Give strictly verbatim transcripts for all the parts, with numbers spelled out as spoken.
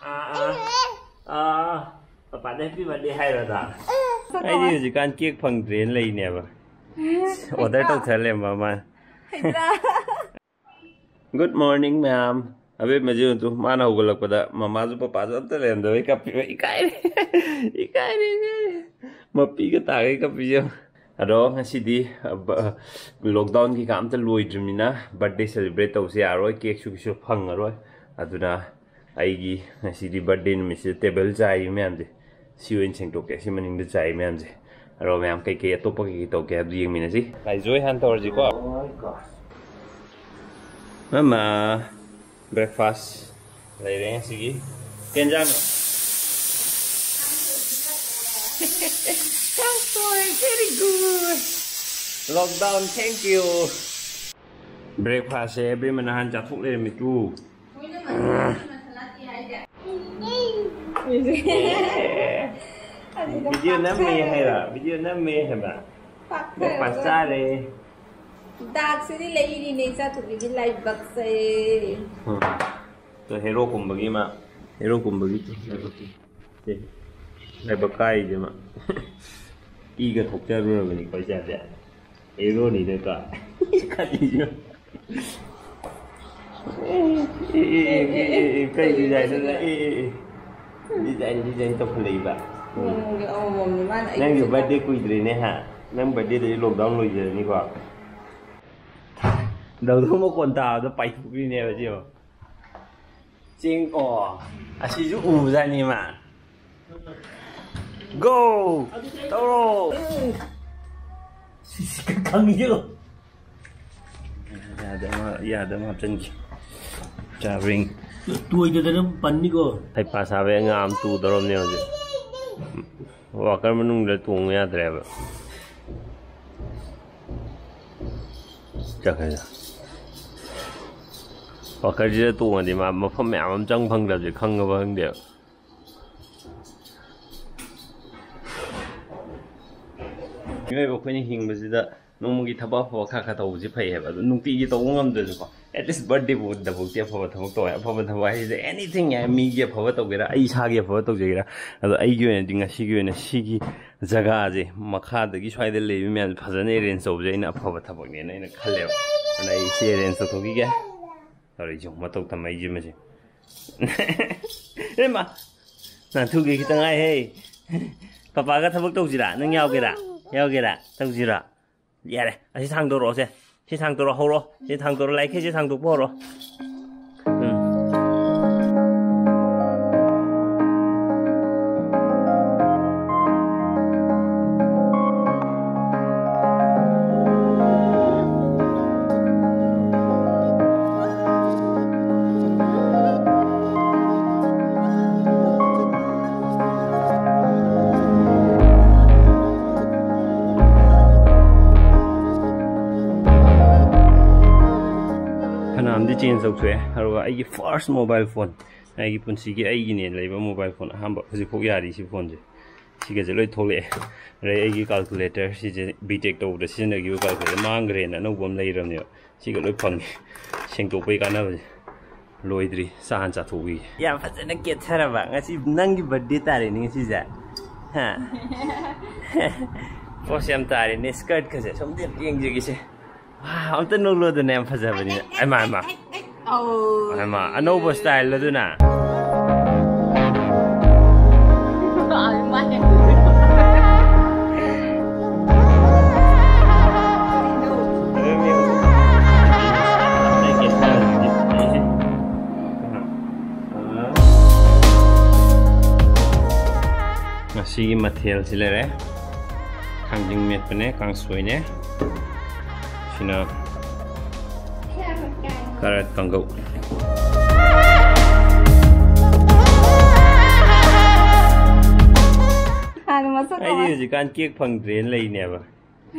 ꯑꯥ, ꯑꯥ, ꯑꯥ, ꯄꯄꯥꯗ happy birthday ꯍꯥꯏꯔꯣꯗ꯫ ꯑꯩꯗꯤ ꯍꯧꯖꯤꯛꯀꯥꯟ cake ꯐꯪꯗ꯭ꯔꯦꯅ ꯂꯩꯅꯦꯕ꯫ Order ꯇꯧꯊꯔ ꯂꯩꯔꯝꯕ ꯑꯃ꯫ ꯍꯩꯗ꯭ꯔꯥ? Good morning, ꯃꯌꯥꯝ꯫ ꯑꯕꯦꯝꯃꯁꯨ ꯃꯥꯅ ꯍꯧꯒꯠꯂꯛꯄꯗ ꯃꯃꯥꯁꯨ ꯄꯄꯥꯁꯨ ꯑꯝꯇ ꯂꯩꯔꯝꯗꯕꯩ ꯀꯞꯄꯤꯕ꯫ ꯏꯀꯥꯏꯔꯦ꯫ ꯏꯀꯥꯏꯔꯦ, ꯏꯀꯥꯏꯔꯦ꯫ ꯃꯄꯤꯒ ꯇꯥꯒꯩ ꯀꯞꯄꯤꯁꯦ ꯌꯦꯡꯉꯨ꯫ ꯑꯗꯣ ꯉꯁꯤꯗꯤ, ꯑ, ꯕ-, lockdown ꯀꯩꯀꯥ ꯑꯝꯇ ꯂꯣꯏꯗ꯭ꯔꯤꯕꯅꯤꯅ birthday celebrate ꯇꯧꯕꯁꯨ ꯌꯥꯔꯣꯏ, cakeꯁꯨ ꯀꯩꯁꯨ ꯐꯪꯉꯔꯣꯏ꯫ ꯑꯗꯨꯅ ꯑꯩꯒꯤ ꯉꯁꯤꯗꯤ birthday ꯅꯨꯃꯤꯠꯁꯤꯗ table ꯆꯥꯏꯔꯤ ꯃꯌꯥꯝꯁꯦ, ꯁꯤ ꯑꯣꯏꯅ ꯁꯦꯡꯗꯣꯛꯀꯦ꯫ ꯁꯤ ꯃꯅꯤꯡꯗ ꯆꯥꯏ ꯃꯌꯥꯝꯁꯦ꯫ ꯑꯗꯣ ꯃꯌꯥꯝ ꯀꯩꯀꯩ ꯑꯇꯣꯞꯄ ꯀꯩꯀꯩ ꯇꯧꯒꯦ ꯍꯥꯏꯕꯗꯨ ꯌꯦꯡꯃꯤꯟꯅꯁꯤ꯫ ꯂꯥꯏꯖꯣꯏ ꯍꯥꯟꯅ ꯇꯧꯔꯁꯤꯀꯣ꯫ ꯃꯃꯥ, breakfast ꯂꯩꯔꯦ ꯉꯁꯤꯒꯤ꯫ ꯀꯩ ꯌꯦꯟꯖꯥꯡꯅꯣ? ꯀꯥꯡꯁꯣꯏ, very good꯫ Lockdown, thank you꯫ Breakfastꯁꯦ ꯑꯕꯦꯝꯃ ꯅꯍꯥꯟ ꯆꯥꯊꯣꯛ ꯂꯩꯔꯝꯃꯤ ꯇꯨ꯫ Video ꯅꯝꯃꯦ ꯍꯥꯏꯔ? Video ꯅꯝꯃꯦ ꯍꯥꯏꯕ? Breakfast ꯆꯥꯔꯦ꯫ ꯗꯥꯛꯁꯤꯗꯤ ꯂꯩꯔꯤꯅꯦ ꯏꯆꯥꯊꯣꯛꯄꯤꯒꯤ ꯂꯥꯏꯕꯛꯁꯦ꯫ ꯎꯝ꯫ ꯍꯦꯔꯣ ꯀꯨꯝꯕꯒꯤ ꯃꯥ, ꯍꯦꯔꯣ ꯀꯨꯝꯕꯒꯤ ꯂꯥꯏꯕꯛ ꯀꯥꯏꯁꯦ ꯃꯥ꯫ ꯏꯒ ꯊꯣꯛꯆꯔꯨꯔꯕꯅꯤꯀꯣ ꯏꯆꯥꯁꯦ꯫ ꯍꯦꯔꯣꯅꯤꯅꯀꯣ꯫ ꯈꯜꯂꯤꯁꯦ꯫ ꯑꯦ, ꯑꯦ, ꯑꯦ, ꯀꯩ design ꯅꯣ? ꯑꯦ, ꯑꯦ, ꯑꯦ꯫ Design, design ꯇꯧꯈꯠꯂꯛꯏꯕ꯫ ꯅꯣꯡꯃꯒꯤ ꯑꯃꯃꯝꯅꯤ ꯃꯥꯅ ꯑꯩꯒꯤ ꯅꯪꯒꯤ ꯁꯤꯗ꯫ Birthday ꯀꯨꯏꯗ꯭ꯔꯦꯅꯦ ꯍꯥ? ꯅꯪ birthdayꯗꯗꯤ lockdown ꯂꯣꯏꯖꯔꯅꯤꯀꯣ? ꯗꯧꯗꯧ ꯃꯈꯣꯟ ꯇꯥꯕꯗ ꯄꯥꯏꯊꯣꯛꯈ꯭ꯔꯤꯅꯦꯕ ꯁꯤ ꯌꯦꯡꯉꯣ꯫ ꯆꯦꯡ, ꯑꯣ, ꯑꯁꯤꯁꯨ ꯎꯕꯖꯥꯠꯅꯤ ꯃꯥ꯫ Go! ꯇꯧꯔꯣ! ꯁꯤ, ꯁꯤ ꯈꯪꯉꯤꯗꯣ꯫ ꯌꯥꯗ ꯑꯃ, ꯌꯥꯗ ꯑꯃ ꯍꯥꯞꯆꯤꯟꯈꯤ꯫ ꯆꯥꯕ꯭ꯔꯤꯡ꯫ ꯇꯣꯏꯗꯗꯅ ꯄꯟꯅꯤꯀꯣ꯫ ꯍꯩꯄꯥ ꯁꯥꯕꯩ ꯑꯉꯥꯡ ꯑꯃ ꯇꯨꯗꯧꯔꯕꯅꯦ ꯍꯧꯖꯤꯛ꯫ Walker ꯃꯅꯨꯡꯗ ꯇꯣꯡꯕ ꯌꯥꯗ꯭ꯔꯦꯕ꯫ ꯆꯠꯈ꯭ꯔꯦ꯫ Walkerꯁꯤꯗ ꯇꯣꯡꯉꯗꯤ ꯃꯥ ꯃꯐꯝ ꯃꯌꯥꯝ ꯑꯃ ꯆꯪ ꯐꯪꯗꯕꯁꯦ ꯈꯪꯉꯕ ꯈꯪꯗꯦꯕ꯫ ꯃꯤꯑꯣꯏꯕ ꯑꯩꯈꯣꯏꯅ ꯍꯤꯡꯕꯁꯤꯗ ꯅꯣꯡꯃꯒꯤ ꯊꯕꯛ ꯑꯐꯕ ꯈꯔ ꯈꯔ ꯇꯧꯕꯁꯤ ꯐꯩ ꯍꯥꯏꯕ꯫ ꯑꯗꯨ ꯅꯨꯡꯇꯤꯒꯤ ꯇꯧꯕ ꯉꯝꯗ꯭ꯔꯁꯨꯀꯣ, At least birthday ꯕꯨꯗꯐꯥꯎꯗꯤ ꯑꯐꯕ ꯊꯕꯛ ꯇꯧꯋꯦ꯫ ꯑꯐꯕ ꯊꯕꯛ ꯍꯥꯏꯁꯤꯗꯤ anything ꯌꯥꯏ, ꯃꯤꯒꯤ ꯑꯐꯕ ꯇꯧꯒꯦꯔꯥ, ꯑꯩ ꯏꯁꯥꯒꯤ ꯑꯐꯕ ꯇꯧꯖꯒꯦꯔꯥ꯫ ꯑꯗꯣ ꯑꯩꯒꯤ ꯑꯣꯏꯅꯗꯤ ꯉꯁꯤꯒꯤ ꯑꯣꯏꯅ ꯁꯤꯒꯤ ꯖꯒꯥꯁꯦ ꯃꯈꯥꯗꯒꯤ ꯁ꯭ꯋꯥꯏꯗ ꯂꯩꯕ ꯃꯌꯥꯝꯁꯦ ꯐꯖꯅ arrange ꯇꯧꯕꯁꯦ ꯑꯩꯅ ꯑꯐꯕ ꯊꯕꯛꯅꯦꯅ ꯑꯩꯅ ꯈꯜꯂꯦꯕ꯫ ꯑꯗꯨꯅ ꯑꯩ ꯁꯤ arrange ꯇꯧꯊꯣꯛꯈꯤꯒꯦ꯫ ꯇꯧꯔꯤꯁꯦ ꯌꯦꯡꯉꯨ, ꯃꯇꯧ ꯇꯝꯃꯛꯏꯁꯦ ꯃꯁꯤ꯫ ꯏꯃꯥ, ꯅꯥꯟꯊꯨꯒꯦ ꯈꯤꯇ ꯉꯥꯏꯍꯦ꯫ ꯄꯄꯥꯒ ꯊꯕꯛ ꯇꯧꯁꯤꯔꯥ? ꯅꯪ ꯌꯥꯎꯒꯦꯔꯥ? ꯌꯥꯎꯒꯦꯔꯥ? ꯇꯧꯁꯤꯔꯥ? ꯌꯥꯔꯦ, ꯑꯁꯤ ꯊꯥꯡꯗꯣꯔꯛꯑꯣꯁꯦ꯫ ꯁꯤ ꯊꯥꯡꯗꯣꯔꯛꯑꯣ, ꯍꯧꯔꯣ꯫ ꯁꯤ ꯊꯥꯡꯗꯣꯔꯛꯑꯣ, ꯂꯥꯏꯔꯤꯛꯈꯩꯁꯦ ꯊꯥꯡꯗꯣꯛꯄ ꯍꯧꯔꯣ꯫ ꯎꯝ꯫ ꯐꯅꯌꯥꯝꯗꯤ change ꯇꯧꯊꯣꯛꯑꯦ꯫ ꯑꯗꯨꯒ ꯑꯩꯒꯤ first mobile phone, ꯑꯩꯒꯤ ꯄꯨꯟꯁꯤꯒꯤ ꯑꯩꯒꯤꯅꯦ ꯂꯩꯕ mobile phone ꯑꯍꯥꯟꯕ, ꯍꯧꯖꯤꯛꯐꯥꯎ ꯌꯥꯔꯤ ꯁꯤ phoneꯁꯦ꯫ ꯁꯤꯒꯁꯦ ꯂꯣꯏ ꯊꯣꯛꯂꯛꯑꯦ꯫ ꯑꯗꯩ ꯑꯩꯒꯤ calculator, ꯁꯤꯁꯦ B.Tech ꯇꯧꯕꯗ ꯁꯤꯖꯤꯟꯅꯈꯤꯕ calculator ꯃꯥꯡꯈ꯭ꯔꯦꯅ ꯑꯅꯧꯕ ꯑꯃ ꯂꯩꯔꯕꯅꯦꯕ꯫ ꯁꯤꯒ ꯂꯣꯏ ꯐꯪꯉꯦ꯫ ꯁꯦꯡꯗꯣꯛꯄꯒꯤ ꯀꯥꯟꯅꯕꯁꯦ꯫ ꯂꯣꯏꯗ꯭ꯔꯤ, ꯆꯥ ꯍꯥꯟꯅ ꯆꯥꯊꯣꯛꯈꯤꯒꯦ꯫ ꯌꯥꯝ ꯐꯖꯅ ꯀꯦꯊꯔꯕ꯫ ꯉꯁꯤ ꯅꯪꯒꯤ birthday ꯇꯥꯔꯦꯅꯦ ꯉꯁꯤꯁꯦ꯫ ꯍꯥ? Pose ꯌꯥꯝ ꯇꯥꯔꯦꯅꯦ, skirt ꯀꯁꯦ꯫ ꯁꯣꯝꯗ ꯌꯦꯡꯖꯒꯦꯁꯦ꯫ ꯋꯥ, ꯑꯝꯇ ꯅꯣꯛꯂꯣꯗꯅ, ꯌꯥꯝ ꯐꯖꯕꯅꯤꯅ꯫ ꯑꯩꯃꯥ, ꯑꯩꯃꯥ꯫ ꯑꯧ꯫ ꯑꯩꯃꯥ, ꯑꯅꯧꯕ style ꯑꯗꯨꯅ꯫ ꯑꯗꯨꯃꯥꯏꯅ꯫ ꯉꯁꯤꯒꯤ ꯃꯊꯦꯜꯁꯤ ꯂꯩꯔꯦ꯫ ꯊꯥꯡꯖꯤꯡ ꯃꯦꯠꯄꯅꯦ, ꯀꯥꯡꯁꯣꯏꯅꯦ꯫ ꯁꯤꯅ ꯀꯥꯔꯣꯠ ꯀꯥꯡꯒꯧ꯫ ꯍꯥꯟꯅ ꯃꯁꯛ ꯑꯩꯗꯤ ꯑꯃ꯫ ꯍꯧꯖꯤꯛꯀꯥꯟ cake ꯐꯪꯗ꯭ꯔꯦꯅ ꯂꯩꯅꯦꯕ꯫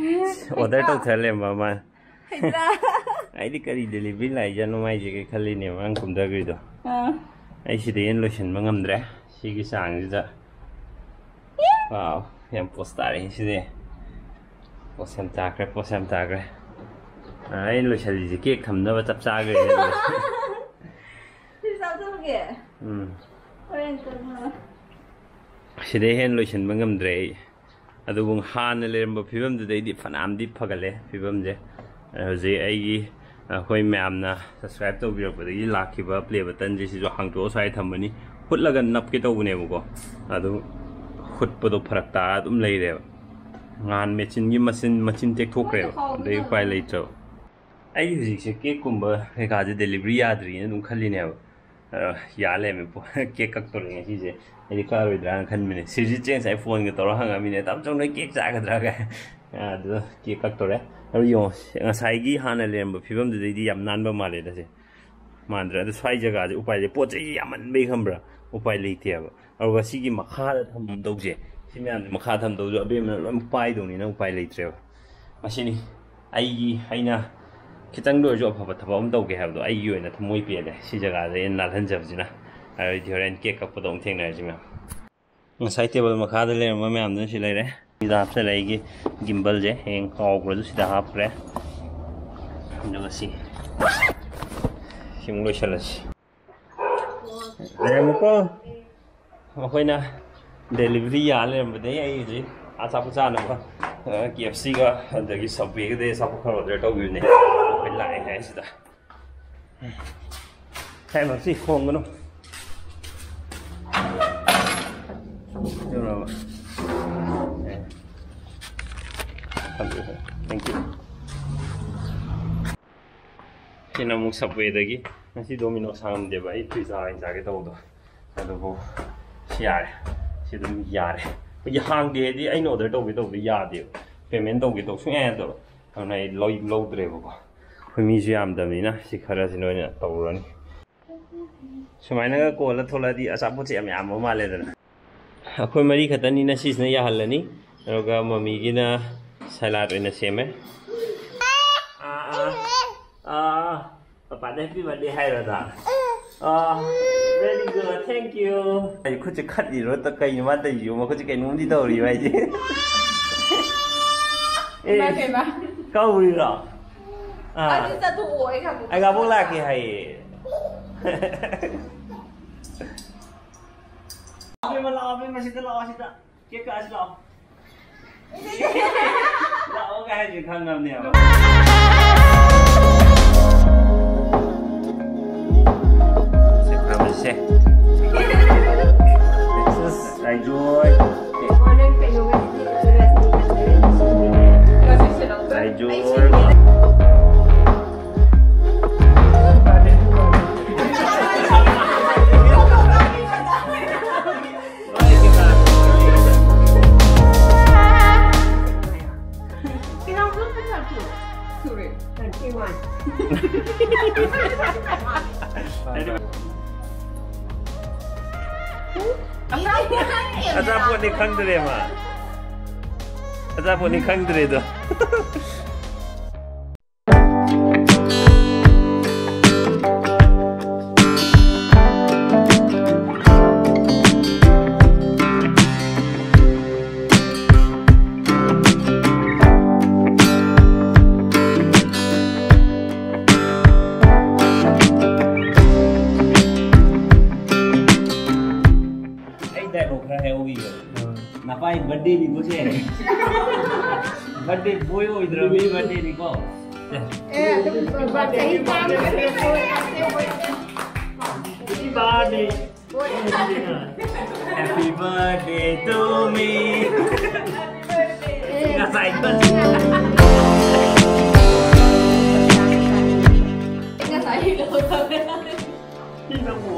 Order ꯇꯧꯊꯔ ꯂꯩꯔꯝꯕ ꯃꯥꯅ꯫ ꯍꯩꯗ꯭ꯔꯥ? ꯑꯩꯗꯤ ꯀꯔꯤ delivery ꯂꯥꯛꯏꯖꯥꯠꯅꯣ ꯃꯥꯏꯁꯦ ꯀꯩ ꯈꯜꯂꯤꯅꯦꯕ ꯅꯪ ꯀꯨꯝꯊꯈ꯭ꯔꯤꯗꯣ꯫ ꯑꯥ꯫ ꯑꯩ ꯁꯤꯗꯩ ꯍꯦꯟꯅ ꯂꯣꯏꯁꯤꯟꯕ ꯉꯝꯗ꯭ꯔꯦ꯫ ꯁꯤꯒꯤ ꯆꯥꯡꯁꯤꯗ꯫ Wow, ꯌꯥꯝ pose ꯇꯥꯔꯦ ꯁꯤꯗꯤ꯫ Pose ꯌꯥꯝ ꯇꯥꯈ꯭ꯔꯦ, pose ꯌꯥꯝ ꯇꯥꯈ꯭ꯔꯦ꯫ ꯑꯩꯅ ꯂꯣꯏꯁꯤꯜꯂꯤꯁꯦ ꯀꯦꯛ ꯊꯝꯅꯕ ꯆꯞ ꯆꯥꯈ꯭ꯔꯦ꯫ ꯁꯤ ꯆꯥꯊꯣꯛꯑꯒꯦ꯫ ꯎꯝ꯫ ꯍꯣꯔꯦꯟ ꯆꯥꯅꯕ꯫ ꯁꯤꯗꯩ ꯍꯦꯟꯅ ꯂꯣꯏꯁꯤꯟꯕ ꯉꯝꯗ꯭ꯔꯦ ꯑꯩ꯫ ꯑꯗꯨꯕꯨ ꯍꯥꯟꯅ ꯂꯩꯔꯝꯕ ꯐꯤꯕꯝꯗꯨꯗꯩꯗꯤ ꯐꯅꯌꯥꯝꯗꯤ ꯐꯒꯠꯂꯦ ꯐꯤꯕꯝꯁꯦ꯫ ꯍꯧꯖꯤꯛ ꯑꯩꯒꯤ, ꯑꯩꯈꯣꯏ ꯃꯌꯥꯝꯅ subscribe ꯇꯧꯕꯤꯔꯛꯄꯗꯒꯤ ꯂꯥꯛꯈꯤꯕ play buttonꯁꯦ ꯁꯤꯁꯨ ꯍꯥꯡꯇꯣꯛꯑ ꯁ꯭ꯋꯥꯏꯗ ꯊꯝꯕꯅꯤ꯫ ꯍꯨꯠꯂꯒ ꯅꯞꯀꯦ ꯇꯧꯕꯅꯦꯕꯀꯣ, ꯑꯗꯨ ꯍꯨꯠꯄꯗꯣ ꯐꯔꯛ ꯇꯥꯔ ꯑꯗꯨꯝ ꯂꯩꯔꯦꯕ꯫ ꯉꯍꯥꯟ ꯃꯦꯆꯤꯟꯒꯤ ꯃꯆꯤꯟ, ꯃꯆꯤꯟ ꯇꯦꯛꯊꯣꯛꯈ꯭ꯔꯦꯕ, ꯑꯗꯩ ꯎꯄꯥꯏ ꯂꯩꯇ꯭ꯔꯕ꯫ ꯑꯩ ꯍꯧꯖꯤꯛꯁꯦ ꯀꯦꯛꯀꯨꯝꯕ ꯀꯩꯀꯥꯁꯦ delivery ꯌꯥꯗ꯭ꯔꯤꯅ ꯑꯗꯨꯝ ꯈꯜꯂꯤꯅꯦꯕ꯫ ꯑ, ꯌꯥ ꯂꯩꯔꯝꯃꯦ꯫ ꯄꯣ-, ꯀꯦꯛ ꯀꯛꯇꯣꯔꯦ ꯉꯁꯤꯁꯦ꯫ ꯑꯩꯗꯤ ꯀꯛꯑꯔꯣꯏꯗ꯭ꯔꯥꯅ ꯈꯟꯕꯅꯦ꯫ ꯁꯤꯔꯖꯤꯠꯁꯦ ꯉꯁꯥꯏ phoneꯒ ꯇꯧꯔ ꯍꯪꯉꯝꯃꯤꯅꯦ, "ꯇꯥꯃꯣ ꯆꯧ, ꯅꯣꯏ ꯀꯦꯛ ꯆꯥꯒꯗ꯭ꯔꯥ?" ꯀꯥꯏ꯫ ꯑ, ꯑꯗꯨꯗ ꯀꯦꯛ ꯀꯛꯇꯣꯔꯦ꯫ ꯑꯗꯨ ꯌꯦꯡꯉꯣ, ꯉꯁꯥꯏꯒꯤ ꯍꯥꯟꯅ ꯂꯩꯔꯝꯕ ꯐꯤꯕꯝꯗꯨꯗꯩꯗꯤ ꯌꯥꯝ ꯅꯥꯟꯕ ꯃꯥꯜꯂꯦꯗ ꯁꯦ꯫ ꯃꯥꯟꯗ꯭ꯔꯦ꯫ ꯑꯗꯨ ꯁ꯭ꯋꯥꯏ ꯖꯒꯥꯁꯦ ꯎꯄꯥꯏ ꯂꯩ, ꯄꯣꯠ ꯆꯩ ꯌꯥꯝꯃꯟꯕꯩ ꯈꯪꯕ꯭ꯔꯥ? ꯎꯄꯥꯏ ꯂꯩꯇꯦꯕ꯫ ꯑꯗꯨꯒ ꯁꯤꯒꯤ ꯃꯈꯥꯗ ꯊꯝꯗꯧꯁꯦ, ꯁꯤ ꯃꯌꯥꯝꯁꯦ ꯃꯈꯥ ꯊꯝꯗꯧꯁꯦ ꯑꯕꯦꯝꯃꯅ ꯂꯣꯏ ꯄꯥꯏꯗꯧꯅꯤꯅ ꯎꯄꯥꯏ ꯂꯩꯇ꯭ꯔꯦꯕ꯫ ꯃꯁꯤꯅꯤ ꯑꯩꯒꯤ, ꯑꯩꯅ ꯈꯤꯇꯪꯗ ꯑꯣꯏꯔꯁꯨ ꯑꯐꯕ ꯊꯕꯛ ꯑꯃ ꯇꯧꯒꯦ ꯍꯥꯏꯕꯗꯣ ꯑꯩꯒꯤ ꯑꯣꯏꯅ ꯊꯃꯣꯏ ꯄꯦꯜꯂꯦ꯫ ꯁꯤ ꯖꯒꯥꯁꯦ ꯑꯩꯅ ꯅꯥꯜꯍꯟꯖꯕꯁꯤꯅ꯫ ꯑꯗꯨꯗꯤ ꯍꯣꯔꯦꯟ ꯀꯦꯛ ꯀꯛꯄꯗ ꯑꯃꯨꯛ ꯊꯦꯡꯅꯔꯁꯤ ꯃꯌꯥꯝ꯫ ꯉꯁꯥꯏ table ꯃꯈꯥꯗ ꯂꯩꯔꯝꯕ ꯃꯌꯥꯝꯗꯨꯅ ꯁꯤ ꯂꯩꯔꯦ꯫ ꯁꯤꯗ ꯍꯥꯞꯆꯔꯦ ꯑꯩꯒꯤ gimbalꯁꯦ, ꯍꯌꯦꯡ ꯀꯥꯎꯈ꯭ꯔꯁꯨ ꯁꯤꯗ ꯍꯥꯞꯈ꯭ꯔꯦ꯫ ꯑꯗꯨꯒ ꯁꯤ, ꯁꯤꯃꯨꯛ ꯂꯣꯏꯁꯤꯜꯂꯁꯤ꯫ ꯂꯩꯔꯝꯃꯨꯀꯣ꯫ ꯃꯈꯣꯏꯅ delivery ꯌꯥ ꯂꯩꯔꯝꯕꯗꯒꯤ ꯑꯩ ꯍꯧꯖꯤꯛ ꯑꯆꯥꯄꯣꯠ ꯆꯥꯅꯕ, ꯑ, KFCꯒ ꯑꯗꯒꯤ Subwayꯒꯗꯤ ꯑꯆꯥꯄꯣꯠ ꯈꯔ order ꯇꯧꯈꯤꯕꯅꯦ꯫ ꯑꯩꯈꯣꯏ ꯂꯥꯛꯑꯦ ꯍꯥꯏꯁꯤꯗ꯫ ꯍꯦ, ꯃꯁꯤ ꯈꯣꯡꯒꯅꯨ꯫ ꯌꯧꯔꯕ? ꯑꯦ꯫ ꯊꯝꯕꯤꯌꯨ, ꯊꯝꯕꯤꯌꯨ꯫ Thank you꯫ ꯁꯤꯅ ꯑꯃꯨꯛ Subwayꯗꯒꯤ꯫ ꯉꯁꯤ Domino's ꯍꯥꯡꯉꯝꯗꯦꯕ, ꯑꯩ pizza ꯑꯣꯏꯅ ꯆꯥꯒꯦ ꯇꯧꯕꯗꯣ꯫ ꯑꯗꯨꯕꯨ ꯁꯤ ꯌꯥꯔꯦ꯫ ꯁꯤ ꯑꯗꯨꯝ ꯌꯥꯔꯦ꯫ ꯑꯩꯈꯣꯏꯒꯤ ꯍꯥꯡꯗꯦ ꯍꯥꯏꯗꯤ ꯑꯩꯅ order ꯇꯧꯒꯦ ꯇꯧꯕꯗꯣ ꯌꯥꯗꯦꯕ꯫ Payment ꯇꯧꯒꯦ ꯇꯧꯕ ꯁꯨꯡꯌꯥ ꯌꯥꯗꯕ꯫ ꯑꯗꯨꯅ ꯑꯩ ꯂꯧ-, ꯂꯧꯗ꯭ꯔꯦꯕꯀꯣ꯫ ꯑꯩꯈꯣꯏ ꯃꯤꯁꯨ ꯌꯥꯝꯗꯕꯅꯤꯅ ꯁꯤ ꯈꯔꯁꯤꯅ ꯑꯣꯏꯅ ꯇꯧꯔꯅꯤ꯫ ꯁꯨꯃꯥꯏꯅꯒ ꯀꯣꯜꯂ ꯊꯣꯛꯂꯛꯑꯗꯤ ꯑꯆꯥꯄꯣꯠꯁꯦ ꯌꯥꯝ ꯌꯥꯝꯕ ꯃꯥꯜꯂꯦꯗꯅ꯫ ꯑꯩꯈꯣꯏ ꯃꯔꯤ ꯈꯛꯇꯅꯤꯅ ꯁꯤꯁꯤꯅ ꯌꯥꯍꯜꯂꯅꯤ꯫ ꯑꯗꯨꯒ ꯃꯃꯤꯒꯤꯅ salad ꯑꯣꯏꯅ ꯁꯦꯝꯃꯦ꯫ ꯑꯥ, ꯑꯥ, ꯑꯥ, ꯄꯄꯥꯗ happy birthday ꯍꯥꯏꯔꯣꯗ꯫ Ah, very good, thank you꯫ ꯑꯩ ꯈꯨꯠꯁꯦ ꯈꯠꯂꯤꯔꯣ? ꯀꯩꯅꯣ ꯃꯥ ꯇꯧꯔꯤꯁꯤꯕꯣ? ꯃꯈꯨꯠꯁꯦ ꯀꯩꯅꯣꯝꯗꯤ ꯇꯧꯔꯤꯕ ꯍꯥꯏꯁꯦ꯫ ꯑꯦ, ꯏꯃꯥ ꯏꯕꯦꯝꯃ꯫ ꯀꯧꯔꯤꯔꯣ? ꯑꯗꯨ ꯆꯠꯊꯣꯛꯑꯣ, ꯑꯩ ꯉꯥꯏꯍꯥꯛ ꯑꯩ ꯉꯥꯏꯍꯥꯛ ꯂꯥꯛꯀꯦ ꯍꯥꯏꯌꯦ꯫ ꯑꯕꯦꯝꯃ ꯂꯥꯛꯑꯣ, ꯑꯕꯦꯝꯃ ꯁꯤꯗ ꯂꯥꯛꯑꯣ, ꯁꯤꯗ꯫ ꯀꯦꯛ ꯀꯛꯑꯁꯤ ꯂꯥꯛꯑꯣ꯫ ꯂꯥꯛꯑꯣꯒ ꯍꯥꯏꯁꯦ ꯈꯪꯉꯕꯅꯦꯕ꯫ ꯁꯦ, ꯈꯨꯔꯨꯝꯃꯁꯤꯁꯦ꯫ ꯑꯁ, ꯑꯩ ꯖꯣꯏ꯫ ꯑꯩ ꯖꯣꯏ꯫ ꯑꯆꯥꯄꯣꯠꯅꯤ ꯈꯪꯗ꯭ꯔꯦ ꯃꯥ꯫ ꯑꯆꯥꯄꯣꯠꯅꯤ ꯈꯪꯗ꯭ꯔꯦꯗꯣ꯫ ꯑꯩ ꯗꯥꯏꯂꯣꯛ ꯈꯔ ꯍꯥꯏꯍꯧꯈꯤꯒꯦ꯫ ꯅꯄꯥꯏ ꯕꯔꯊꯗꯦꯅꯤꯀꯣ ꯁꯦ꯫ ꯕꯔꯊꯗꯦ ꯕꯣꯏ ꯑꯣꯏꯗ꯭ꯔꯕ ꯃꯤ ꯕꯔꯊꯗꯦꯅꯤꯀꯣ꯫ ꯑꯦ, ꯑꯗꯨꯝ ꯆꯍꯤ ꯀꯥꯡ Happy birthday to me. ꯉꯁꯥꯏ ꯉꯁꯥꯏ ꯁꯤꯅꯕꯨ꯫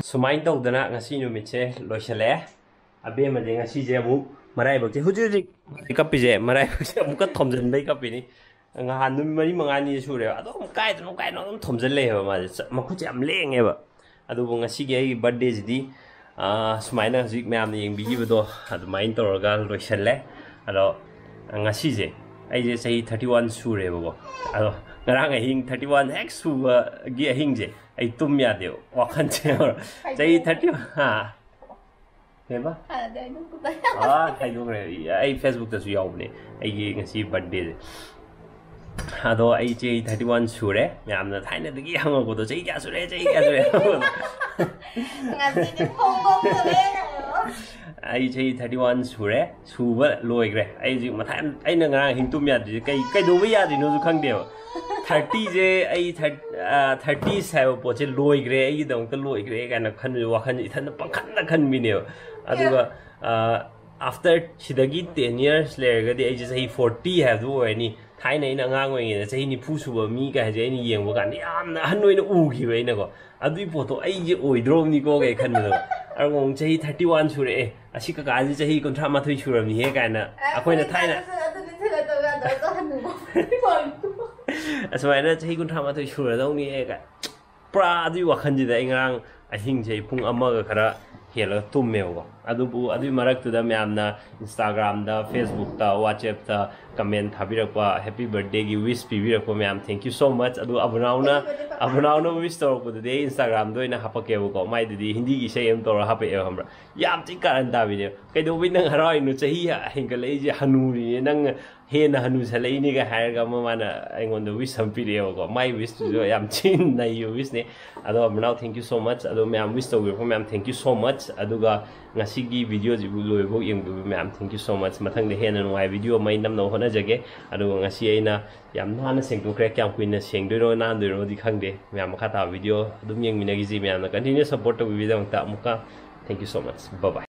ꯁꯨꯃꯥꯏꯅ ꯇꯧꯗꯅ ꯉꯁꯤ ꯅꯨꯃꯤꯠꯁꯦ ꯂꯣꯏꯁꯤꯜꯂꯛꯑꯦ꯫ ꯑꯕꯦꯝꯃꯗꯤ ꯉꯁꯤꯁꯦ ꯑꯃꯨꯛ ꯃꯔꯥꯏꯕꯛꯁꯦ ꯍꯧꯖꯤꯛ ꯍꯧꯖꯤꯛ ꯀꯞꯄꯤꯁꯦ, ꯃꯔꯥꯏꯕꯛꯁꯦ ꯑꯃꯨꯛꯀ ꯊꯣꯝꯖꯤꯟꯕꯩ ꯀꯞꯄꯤꯅꯤ꯫ ꯉꯍꯥꯟ ꯅꯨꯃꯤꯠ ꯃꯔꯤ ꯃꯉꯥꯅꯤ ꯁꯨꯔꯦꯕ, ꯑꯗꯨꯝ ꯀꯥꯏꯗꯅꯣ ꯀꯥꯏꯗꯅꯣ ꯑꯗꯨꯝ ꯊꯣꯝꯖꯤꯜ ꯂꯩꯌꯦꯕ ꯃꯥꯁꯦ꯫ ꯆ-, ꯃꯈꯨꯠꯁꯦ ꯌꯥꯝ ꯂꯦꯡꯉꯦꯕ꯫ ꯑꯗꯨꯕꯨ ꯉꯁꯤꯒꯤ ꯑꯩꯒꯤ ꯕꯥꯔꯊꯗꯦꯁꯤꯗꯤ, ꯑꯥ, ꯁꯨꯃꯥꯏꯅ ꯍꯧꯖꯤꯛ ꯃꯌꯥꯝꯅ ꯌꯦꯡꯕꯤꯈꯤꯕꯗꯣ ꯑꯗꯨꯃꯥꯏꯅ ꯇꯧꯔꯒ ꯂꯣꯏꯁꯜꯂꯦ꯫ ꯑꯗꯣ ꯉꯁꯤꯁꯦ ꯑꯩꯁꯦ ꯆꯍꯤ ꯊꯥꯔꯇꯤ ꯋꯥꯟ ꯁꯨꯔꯦꯕꯀꯣ꯫ ꯑꯗꯣ ꯉꯔꯥꯡ ꯑꯍꯤꯡ ꯊꯥꯔꯇꯤ ꯋꯥꯟ ꯍꯦꯛ ꯁꯨꯕꯒꯤ ꯑꯍꯤꯡꯁꯦ ꯑꯩ ꯇꯨꯝ ꯌꯥꯗꯦꯕ, ꯋꯥꯈꯜꯁꯦ꯫ ꯆꯍꯤ ꯊꯥꯔꯇꯤ ꯋꯥꯟ, ꯍꯥ? ꯀꯩꯕ? ꯍꯥꯟꯅꯗꯤ ꯑꯩ ꯑꯗꯨꯝ ꯄꯨꯗꯥ ꯑꯥ, ꯍꯥꯏꯗꯣꯛꯈ꯭ꯔꯦ꯫ ꯑꯩ Facebookꯇꯁꯨ ꯌꯥꯎꯕꯅꯦ ꯑꯩꯒꯤ ꯉꯁꯤ birthdayꯁꯦ꯫ ꯑꯗꯣ ꯑꯩ ꯆꯍꯤ thirty one ꯁꯨꯔꯦ꯫ ꯃꯌꯥꯝꯅ ꯊꯥꯏꯅꯗꯒꯤ ꯍꯪꯉꯛꯄꯗꯣ, "ꯆꯍꯤ ꯀꯌꯥ ꯁꯨꯔꯦ? ꯆꯍꯤ ꯀꯌꯥ ꯁꯨꯔꯦ?" ꯉꯁꯤꯗꯤ ꯐꯣꯡꯗꯣꯛꯇꯣꯔꯦ꯫ ꯑꯩ ꯆꯍꯤ thirty one ꯁꯨꯔꯦ꯫ ꯁꯨꯕ ꯂꯣꯏꯈ꯭ꯔꯦ꯫ ꯑꯩ ꯍꯧꯖꯤꯛ ꯃꯊꯥ ꯌꯥꯝ, ꯑꯩꯅ ꯉꯔꯥꯡ ꯑꯍꯤꯡ ꯇꯨꯝ ꯌꯥꯗ꯭ꯔꯤꯁꯦ ꯀꯩ, ꯀꯩꯗꯧꯕ ꯌꯥꯗ꯭ꯔꯤꯅꯣꯁꯨ ꯈꯪꯗꯦꯕ꯫ Thirtyꯁꯦ ꯑꯩ thirties ꯍꯥꯏꯕ ꯄꯣꯠꯁꯦ ꯂꯣꯏꯈ꯭ꯔꯦ, ꯑꯩꯒꯤꯗꯃꯛꯇ ꯂꯣꯏꯈ꯭ꯔꯦ ꯀꯥꯏꯅ ꯈꯟꯕꯁꯦ, ꯋꯥꯈꯜꯁꯦ ꯏꯊꯟꯗ ꯄꯪꯈꯟꯗ ꯈꯟꯕꯤꯅꯦꯕ꯫ ꯑꯗꯨꯒ after ꯁꯤꯗꯒꯤ ten years ꯂꯩꯔꯒꯗꯤ ꯑꯩꯁꯦ ꯆꯍꯤ forty ꯍꯥꯏꯕꯗꯨ ꯑꯣꯏꯔꯅꯤ꯫ ꯊꯥꯏꯅ ꯑꯩꯅ ꯑꯉꯥꯡ ꯑꯣꯏꯔꯤꯉꯩꯗ ꯆꯍꯤ ꯅꯤꯐꯨ ꯁꯨꯕ ꯃꯤ ꯀꯥꯏꯁꯦ ꯑꯩꯅ ꯌꯦꯡꯕ ꯀꯥꯟꯗ ꯌꯥꯝꯅ ꯑꯍꯟ ꯑꯣꯏꯅ ꯎꯈꯤꯕ ꯑꯩꯅꯀꯣ꯫ ꯑꯗꯨꯒꯤ ꯄꯣꯠꯇꯣ ꯑꯩꯁꯦ ꯑꯣꯏꯗ꯭ꯔꯣꯕꯅꯤꯀꯣ ꯀꯩ ꯈꯟꯕꯗꯣ꯫ ꯑꯗꯨꯒ ꯑꯃꯨꯛ ꯆꯍꯤ thirty one ꯁꯨꯔꯛꯑꯦ, "ꯑꯁꯤ ꯀꯀꯥꯁꯤ ꯆꯍꯤ ꯀꯨꯟꯊ꯭ꯔꯥ ꯃꯥꯊꯣꯏ ꯁꯨꯔꯕꯅꯤꯍꯦ" ꯀꯥꯏꯅ ꯑꯩꯈꯣꯏꯅ ꯊꯥꯏꯅ ꯑꯗꯨꯗꯤ ꯊꯤꯜꯂꯛꯇꯧꯒ ꯑꯗꯣ ꯍꯅꯨꯕ꯫ ꯑꯁꯨꯃꯥꯏꯅ ꯆꯍꯤ ꯀꯨꯟꯊ꯭ꯔꯥ ꯃꯥꯊꯣꯏ ꯁꯨꯔꯗꯧꯅꯤꯍꯦ ꯀꯥꯏ꯫ ꯄꯨꯔꯥ ꯑꯗꯨꯒꯤ ꯋꯥꯈꯜꯁꯤꯗ ꯑꯩ ꯉꯔꯥꯡ ꯑꯍꯤꯡꯁꯦ ꯑꯩ ꯄꯨꯡ ꯑꯃꯒ ꯈꯔ ꯍꯦꯜꯂꯒ ꯇꯨꯝꯃꯦꯕꯀꯣ꯫ ꯑꯗꯨꯕꯨ ꯑꯗꯨꯒꯤ ꯃꯔꯛꯇꯨꯗ ꯃꯌꯥꯝꯅ Instagramꯗ, Facebookꯇ, WhatsAppꯇ comment ꯊꯥꯕꯤꯔꯛꯄ, happy birthdayꯒꯤ wish ꯄꯤꯕꯤꯔꯛꯄ ꯃꯌꯥꯝ, thank you so much꯫ ꯑꯗꯨ ꯑꯕꯨꯅꯥꯎꯅ, ꯑꯕꯨꯅꯥꯎꯅ wish ꯇꯧꯔꯛꯄꯗꯨꯗꯤ ꯑꯩ Instagramꯗ ꯑꯣꯏꯅ ꯍꯥꯄꯛꯀꯦꯕꯀꯣ꯫ ꯃꯥꯏꯗꯨꯗꯤ ꯍꯤꯟꯗꯤꯒꯤ ꯏꯁꯩ ꯑꯃ ꯇꯧꯔꯒ ꯍꯥꯄꯛꯑꯦꯕ, ꯈꯪꯕ꯭ꯔꯥ? ꯌꯥꯝ ꯊꯤ ꯀꯥꯔꯟ ꯇꯥꯕꯤꯅꯦꯕ꯫ "ꯀꯩꯗꯧꯕꯩ ꯅꯪ ꯍꯔꯥꯎꯔꯤꯅꯣ? ꯆꯍꯤ ꯍꯦꯟꯒꯠꯂꯛꯏꯁꯦ, ꯍꯅꯨꯔꯤꯅꯦ ꯅꯪ, ꯍꯦꯟꯅ ꯍꯅꯨꯁꯜꯂꯛꯏꯅꯦꯒ" ꯍꯥꯏꯔꯒ ꯑꯃ ꯃꯥꯅ ꯑꯩꯉꯣꯟꯗ wish ꯑꯃ ꯄꯤꯔꯛꯑꯦꯕꯀꯣ꯫ ꯃꯥꯏ wishꯇꯨꯁꯨ ꯌꯥꯝ ꯊꯤꯅ ꯅꯩꯕ wishꯅꯦ꯫ ꯑꯗꯣ ꯑꯕꯨꯅꯥꯎ, thank you so much꯫ ꯑꯗꯣ ꯃꯌꯥꯝ wish ꯇꯧꯕꯤꯔꯛꯄ ꯃꯌꯥꯝ, thank you so much꯫ ꯑꯗꯨꯒ ꯉꯁꯤꯒꯤ videoꯁꯤꯕꯨ ꯂꯣꯏꯕꯐꯥꯎ ꯌꯦꯡꯕꯤꯕ ꯃꯌꯥꯝ, thank you so much꯫ ꯃꯊꯪꯗ ꯍꯦꯟꯅ ꯅꯨꯡꯉꯥꯏꯕ video ꯑꯃ ꯑꯩ ꯅꯝꯅꯕ ꯍꯣꯠꯅꯖꯒꯦ꯫ ꯑꯗꯨꯒ ꯉꯁꯤ ꯑꯩꯅ ꯌꯥꯝ ꯅꯥꯟꯅ ꯁꯦꯡꯗꯣꯛꯈ꯭ꯔꯦ꯫ ꯀꯌꯥꯝ ꯀꯨꯏꯅ ꯁꯦꯡꯗꯣꯏꯅꯣ, ꯅꯥꯟꯗꯣꯏꯅꯣꯗꯤ ꯈꯪꯗꯦ꯫ ꯃꯌꯥꯝ ꯃꯈꯥ ꯇꯥꯕ video ꯑꯗꯨꯝ ꯌꯦꯡꯃꯤꯟꯅꯈꯤꯁꯤ꯫ ꯃꯌꯥꯝꯅ continue support ꯇꯧꯕꯤꯕꯒꯤꯗꯃꯛꯇ ꯑꯃꯨꯛꯀ thank you so much꯫ Bye bye꯫